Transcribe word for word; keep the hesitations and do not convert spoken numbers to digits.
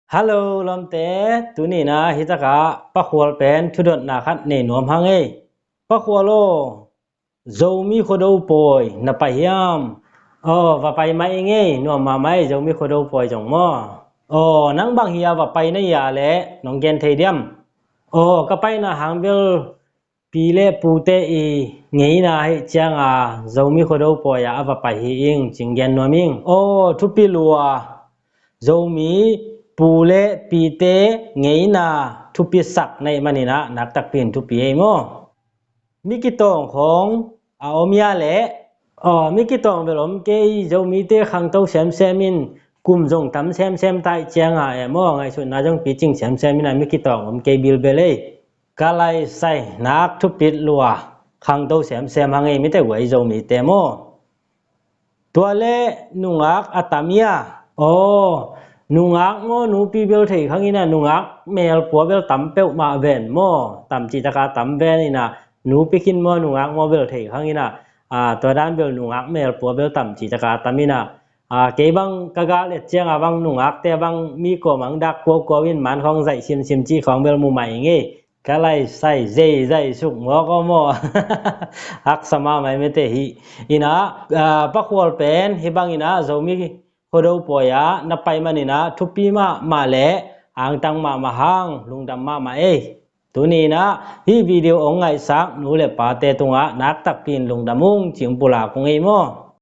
Hallo lawmte, tuni-in ah hitakah Pa Khual pen thudotna khat nei nuam hang ei. Pa Khual aw, Zomi Khuado pawi na pai hiam? Aw, va pai mah ing ei, nuam mahmah ei Zomi Khuado pawi zong maw. Aw, nang bang hi-a va pai na hia leh nong gen thei diam? Aw, ka paina hang bel pi le pute i ngeina hi cianga Zomi Khuado pawi-ah a va pai hi ing, ci-in gen nuam ing. Aw, thupi lua. Zomi pu le pite ngeina thupi sak na hih manin ah nakpi takin thupi ei maw. Mi kitawng khawng a om hia leh? Aw, mi kitawng bel om kei, Zomite khangto semsem in, kum zong tam semsem ta hi cianga e maw, ngaihsutna zong picing semsem in ah mi kitawng om kei bilbel ei. Ka laisai nak thupit lua, khangto semsem hang ei, mite guai Zomite maw. Tua leh nungak a tam hia? Aw, nungak maw nupi bel thei khang in ah, nungak melpua bel tam peuhmah ven maw, tam cih taka tam ven in ah, nupi khin maw nungak maw bel thei khang in ah, a, tua dan bel nungak melpua bel tam cih taka tam in ah, a, kei bang ka gal et cianga bang nungakte bang mi kawm ang dak kuakuau in man khawng zaih simsim cih khawng bel mu mah ing ei. Ka laisai zeizai suk mawk aw maw. Haksa mahmah ei mite hi. In ah, a, Pa Khual pen hih bangin ah Zomi Khuado pawi-ah na pai manin ah thupi mahmah leh angtang mahmah hang, lungdam mahmah ei. Tuni-in ah hih video hong ngaihsak nu le pate tungah nakpi takin lungdam ung, ci-in pulak ung ei maw.